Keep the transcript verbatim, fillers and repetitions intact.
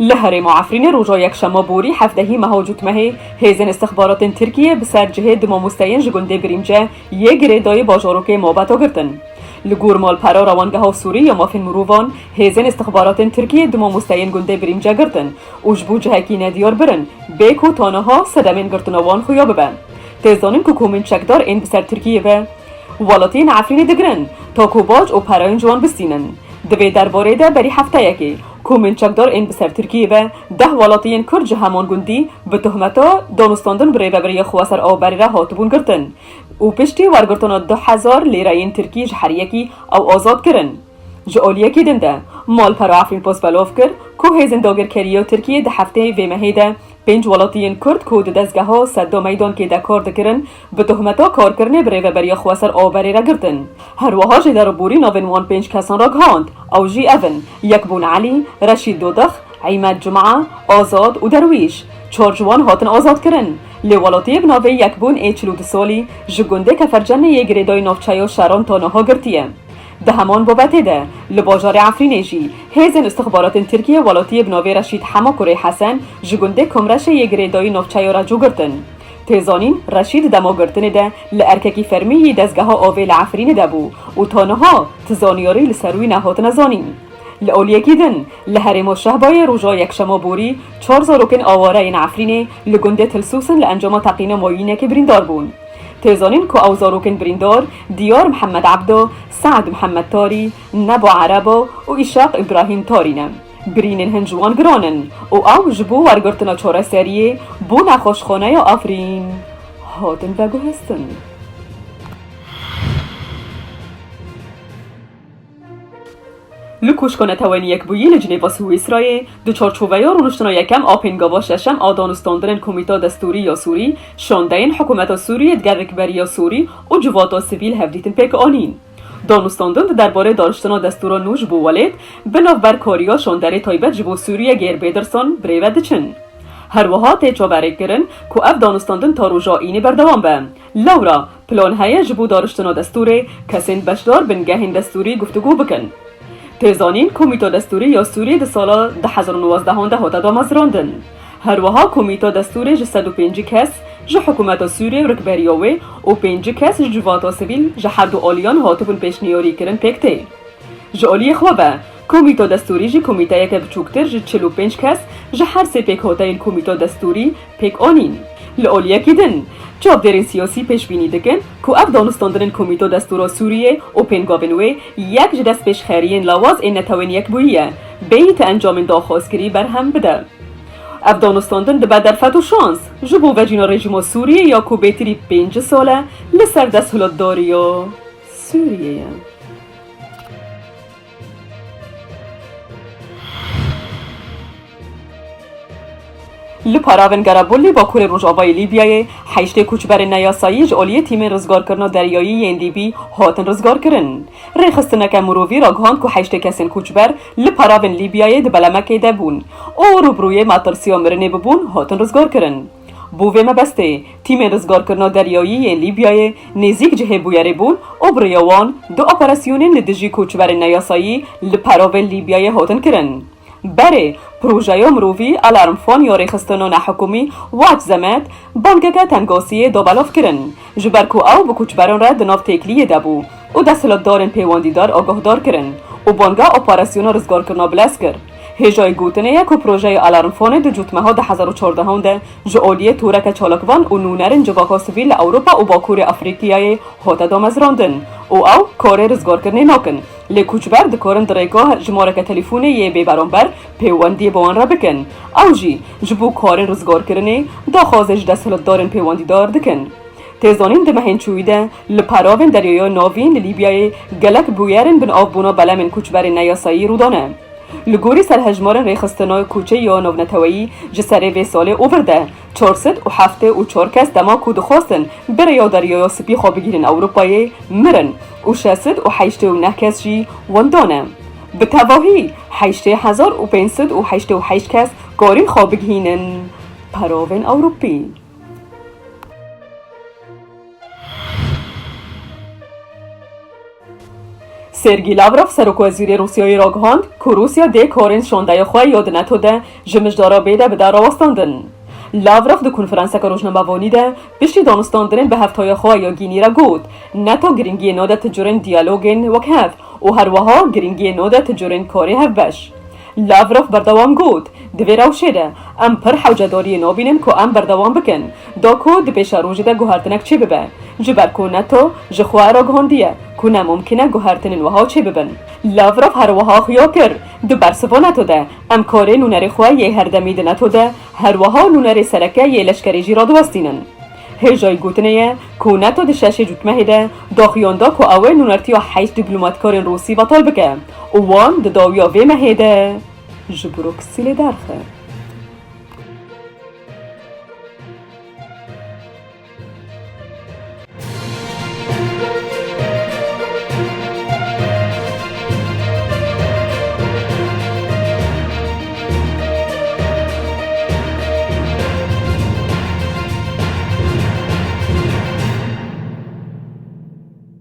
Li herêma Efrînê roja yekşema borî hevdehî meha cotmehê hêzên istixbaratên Tirkiyê bi ser cihê du mamosteyên ji gundê Birîmce yê girêdayî bajarokê Mabeta girtin. Li gor malpera Rewangeha Sûrî ya Mafên Mirovan, hêzên istixbaratên Tirkiyê du mamosteyên gundê Birîmce girtin û ji bo cihekî nediyar birin, bê ku ta niha sedemên girtina wan xuya bibe. Tê zanîn ku komên çekdar ên bi ser Tirkiyê ve welatiyên Efrînê digirin, ta ku bac û pereyên ji wan bistînin. Di vê derbarê de berî hefteyekê komên çekdar ên bi ser Tirkiyê ve deh welatiyên Kurd ji heman gundî bi tohmeta danûstandin bi rêveberiya xweser a berê re hatibûn girtin û piştî wergirtina du hezar lîreyên Tirkî ji her yekî ew azad kirin. Ji aliyekî din de, malpera Efrîn Post belav kir ku hêzên dagirkerî ya Tirkiyê di heftê vê mehê de pênc welatiyên Kurd ku di dezgeha Sedda Meydankê de kar dikirin, bi tohmeta karkirinê bi rêveberiya xweser a berê re girtin. Her wiha jêderborî navên wan pênc kesan ragihand, ew jî ev in: Yekbûn Elî, Reşîd Dodix, Îmed Cuma, Azad û Derwîş. Çar ji wan hatin azad kirin. Lê welatiyê bi navê Yekbûn ê çil û du salî ji gundê Kefercennê yê girêdayî navçeya Şeran ta niha girtiye. Di heman babetê de, li bajarê Efrînê jî hêzên istixbaratên Tirkiyê welatiyê bi navê Reşîd Hema Kurê Hesen ji gundê Komreşê yê girêdayî navçeya Reco girtin. Tê zanîn, Reşîd dema girtinê de li erkekî fermî yî dezgeha avê li Efrînê de bû û ta niha ti zanyarî li ser wî nehatine zanîn. Li aliyekî din, li herêma Şehbayê roja yekşema borî çar zarokên aware yên Efrînê li gundê Tilsûsin li encama teqîna mayînekê birîndar bûn. Tê zanîn ku ew zarokên birîndar Diyar Mihemed Ebdo, Sead Mihemed Tarî, Nebo Erebo û Îşaq Îbrahîm Tarî ne. Birînên hin ji wan giran in û ew ji bo wergirtina çareseriyê bo nexweşxaneya Efrîn hatin veguhestin. Li Koşka Netewên Yekbûyî li Cinêva Swîsrayê di çarçoveya rûniştina yekem a pêngava şeşem a danûstandinên Komîta Destûrî ya Sûrî, şandeyên Hikûmeta Sûriyê digel Rikberiya Sûrî û Civata Sivîl hevdîtin pêk anîn. Danûstandin di derbarê dariştina destûra nû ji bo welêt, bi navberkariya şanderê taybet ji bo Sûriye Geir Pedersen bi rê ve diçin. Her wiha tê çaverêkirin ku ev danûstandin ta roja Înê berdewam be. Lewra plan heye ji bo dariştina destûrê kesên beşdar bingehên destûrî guftûgo bikin. Tê zanîn, Komîta Destûrî ya Sûriyê di sala du hezar û nozdehan de hate damezrandin. Her wiha Komîta Destûrê ji sed û pêncî kes ji hikûmeta Sûriyê û rikberiya wê û pêncî kes ji civata sivîl ji her du aliyan hatibûn pêşniyarîkirin pêk tê. Ji aliyê xwe ve, Komîta Destûrî jî komîteyeke biçûktir ji çil û pênc kes ji her sê pêkhateyên Komîta Destûrî pêk anîn. Li aliyekî din, çavdêrên siyasî pêşbînî dikin ku ev danûstandinên Komîta Destûra Sûriyê û pêngavên wê yek ji destpêşxeriyên lawaz ên Netewên Yekbûyî ye, bêyî ti encamên daxwazkirî berhem bide. Ev danûstandin dibe derfet û şans ji bo vecîna rejîma Sûriyê ya ku bêtirî pêncî sal e li ser desthilatdariya Sûriyê ye. Li Paravên Garabolî, Bakurê Rojavayê Lîbyayê, heştê koçberên neyasayî ji aliyê tîmên rizgarkirina deryayî yên Lîbî hatin rizgarkirin. Rêxistineke mirovî ragihand ku heştê kesên koçber li paravên Lîbyayê di belemekê de bûn û rûbirûyê metirsiya mirinê bibûn, hatin rizgarkirin. Bo vê mebestê, tîmên rizgarkirina deryayî yên Lîbyayê nêzîk cihê bûyerê bûn û bi rêya wan du operasyonên li dijî koçberên neyasayî li peravên Lîbyayê hatin kirin. Berê, projeya mirovî Alarm Phone ya rêxistina nehikûmî Watch Zemet bangeke tengasiyê da belav kirin, ji ber ku ew bi koçberan re di nav têkiliyê de bû û desthilatdarên pêwendîdar agahdar kirin û banga operasyona rizgarkirina bilez kir. Hêjayî gotinê ye ku projeya Alarm Phone di cotmeha du hezar û çardehan de ji aliyê toreke çalakvan û nûnerên civaka sivîl li Ewropa û Bakurê Afrîkiyayê hate damezrandin û ew karê rizgarkirinê nakin. Lê koçber dikarin di rêka jimareke telefûnê yê bêberamber pêwendiyê bi wan re bikin. Ew jî ji bo karên rizgarkirinê daxwazê ji desthilatdarên pêwendîdar dikin. Tê zanîn, di mehên çûyî de li peravên Deryaya Navîn li Lîbyayê gelek bûyerên binavbûna belemên koçberên neyasayî rû dane. Li gorî serhejmarên rêxistina koçê ya navneteweyî ji serê vê salê û vir de, çar sed û heftê û çar kes dema ku dixwastin bi rêya Deryaya Spî xwe bigihînin Ewropayê, mirin û şeş sed û heştê û neh kes jî winda ne. Bi tevahî heştê hezar û pênc sed û heştê û heşt kes karîn xwe bigihînin peravên Ewropî. Sergî Lavrov, serokwezîrê Rûsyayê ragihand ku Rûsya dê karên şandeya xwe ya di NATO de ji mijdara bê de bide rawestandin. Lavrov di konferanseke rojnamevanî de piştî danûstandinên bi hevtaya xwe ya gînî re got, NATO girîngiyê nade ti curên diyalogên wekhev û her wiha girîngiyê nade ti curên karê hevbeş. Lavrov berdewam got, di vê rewşê de em pir hewcedariyê nabînin ku em berdewam bikin, da ku di pêşerojê de guhertinek çêbibe, ji ber ku NATO ji xwe ragihandiye ku ne mumkin e guhertinên wiha çêbibin. Lavrov her wiha xuya kir, di bersiva NATO de em karê nûnerê xwe yê herdemî di NATO de her wiha nûnerê sereke yê leşkerî jî radiwestînin. Hêjayî gotinê ye ku NATO di şeşê Cotmehê de daxuyan da ku ew ê nûnertiya heşt dîplomatkarên Rûsî betal bike û wan di dawiya vê mehê de ji Brukselê derxe.